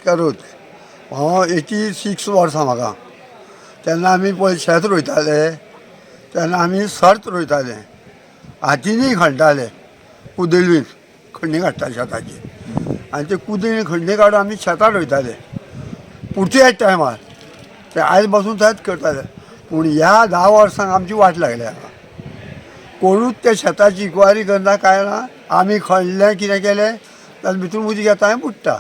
भास्कर. हांव 86 वर्सां म्हाका. तेन्ना आमी पळय शेत रोयताले तेन्ना आमी सर्त रोयताले, हातीनय खणटाले, कुदळीन खण्णी काडटाले शेताची आनी ते कुदळीन खण्णी काडून आमी शेतां रोयताले पुर्तुगेज टायमार. ते आयज पासून तेंच करताले. पूण ह्या 10 वर्सांक आमची वाट लागल्या. कोणूच त्या शेताची इन्क्वायरी करना, कांय ना. आमी खणलें कितें केलें जाल्यार भितून उदीक येता आनी बुडटा.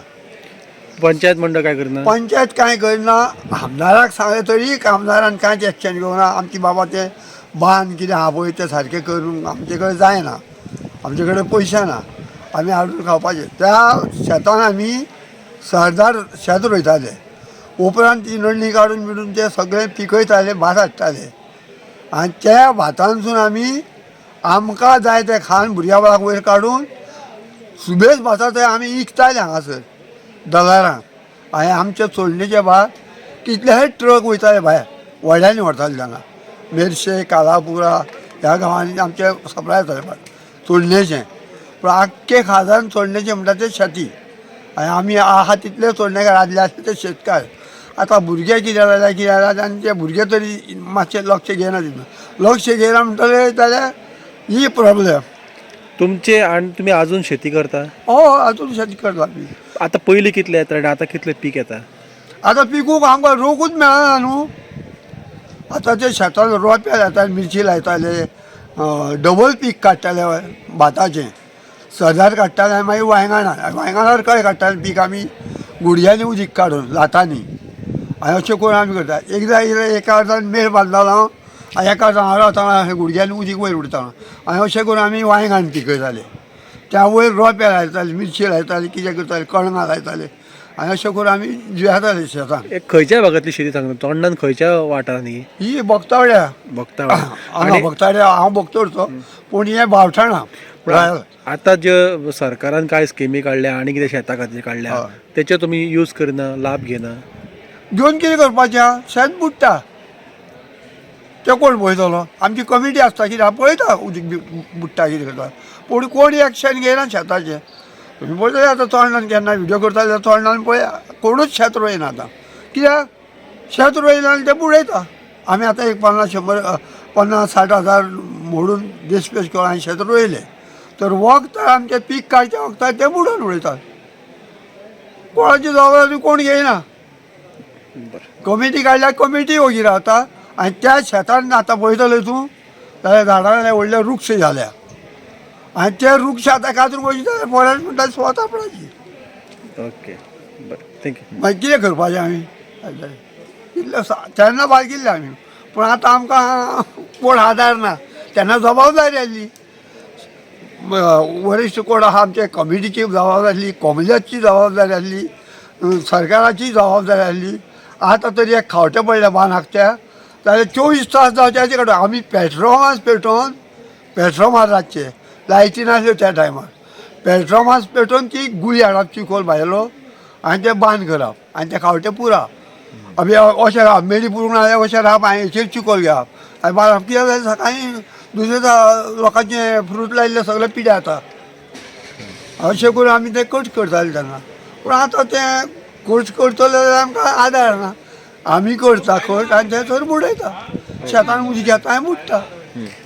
पंचायत मंडळ काय करना? पंचायत कांय करना. आमदाराक सांगलें तरी आमदारान कांयच एक्शन घेवना. आमची बाबा ते बांद कितें आहा पळय तें सारकें करूंक आमचे कडेन जायना, आमचे कडेन पयशे ना, आमी हाडून खावपाचे. त्या शेतान आमी सरदार शेत रोयताले. उपरांत ती नडणी काडून बिडून ते सगळें पिकयताले, भात हाडटाले आनी त्या भातांसून आमी आमकां जाय तें खाण भुरग्या बाळाक वयर काडून सुबेज भाता ते आमी इकताले हांगासर दलारांक. आनी आमच्या चोडणेचे भात कितलेशे ट्रक वयताले भायर, व्हड्यांनी व्हरताले तेन्ना. मेरशे, कालापुरा ह्या गांवांनी आमचे सप्लाय जाताले भात चोडणेचें. पूण आख्खे खाजन चोडणेचें म्हणटा ते शेती. आनी आमी आहा तितले चोडणेकार आदले आसले ते शेतकार. आतां भुरगे कितें जाल्या कितें जाल्या आनी ते भुरगे तरी मातशें लक्ष घेयना तितून. लक्ष घेयना म्हणटले जाल्यार ही प्रॉब्लेम. तुमचे आनी तुमी अजून शेती करता? हय, आजून शेती करता आमी. आता पयलीं कितले येता आनी आतां कितले पीक येता? आतां पिकूंक आमकां रोगूच मेळना न्हू. आतां ते शेतान रोंपे लायताले, मिरची लायताले, डबल पीक काडटाले भाताचें. सदार काडटाले आनी मागीर वांयगणां, वांयगणार कळें काडटाले पीक आमी गुडयांनी उदीक काडून लातांनी. आनी अशें करून आमी करता. एकदां एका अर्दान मेळ बांदतालो हांव आनी एका अर्दान हांव रावतालो, गुडग्यांनी उदीक वयर उडतालो आनी अशें करून आमी वांयगण पिकयताले. त्या वयर रोंपे लायताले, मिरची लायताले, कितें करताले, कणगां लायताले आनी अशें करून आमी जियेताले शेतान. एक खंयच्या भागांतली शेती सांगता? चोडणान खंयच्या वाठारांनी? ही बोगतावड्या. बघता. हांगा बोगतावड्या, हांव बोगतोडचो पूण हें बावठाणा. आता जे सरकारान काय स्किमी काडल्या आनी कितें शेता खातीर काडल्या तेचे तुमी यूज करना, लाभ घेना? घेवन कितें करपाचें? शेत बुडटा तें कोण पळयतलो? आमची कमिटी आसता, कितें पळयता उदीक बुडटा कितें करता, पूण कोण एक्शन घेयना शेताचें. तुमी पळयतले आतां चोडणान केन्ना व्हिडियो करता जाल्यार चोडणान पळय, कोणूच शेत रोयना आतां. कित्याक शेत रोयना आनी तें बुडयता. आमी आतां एक 50 100 50-60 हजार मोडून देशपेश करून आनी शेत रोयलें तर वखद आमचें पीक काडच्या वखदार तें बुडोवन उडयतात. कोणाची जबाबदारी कोण घेयना. कमिटी काडल्यार कमिटी ओगी रावता. आनी त्या शेतान आतां पळयतले तूं जाल्यार झाडां व्हडले वृक्ष जाल्या आनी ते वृक्ष आतां कातरून वयता जाल्यार फॉरेस्ट म्हणटा स्वता आपणाची. ओके, बरें, thank you. मागीर कितें करपाचें आमी? इतले तेन्ना बाळगिल्ले आमी, पूण आतां आमकां कोण आदार ना. तेन्ना जबाबदारी आसली, वरिश्ठ कोण आहा आमचे कमिटीची जबाबदारी आसली, कॉमजाची जबाबदारी आसली, सरकाराची जबाबदारी आसली. आतां तरी एक खावटें पडलें बांद हाकच्या जाल्यार 24 तास जावचे हाचे कडेन आमी पेट्रोमास पेटोवन, पेट्रोमास रातचे लायटी नासल्यो त्या टायमार, पेट्रोमास पेटोवन ती गुळी हाडप, चिकोल भायलो आनी तें बांद करप आनी तें खावटें पुराप. आमी अशें रावप, मेडी पुरूंक ना जाल्यार अशें रावप आनी हेचेर चिकोल घेवप आनी बांदप. कितें जालें सकाळीं दुसरे लोकांचे फ्रूट लायिल्ले सगळे पिड्या जाता. अशें करून आमी तें कट करताले तेन्ना. पूण आतां तें कट करतले जाल्यार आमकां आदार ना. आमी करता कट आनी तें थंय बुडयता, शेतान उदीक येता आनी बुडटा.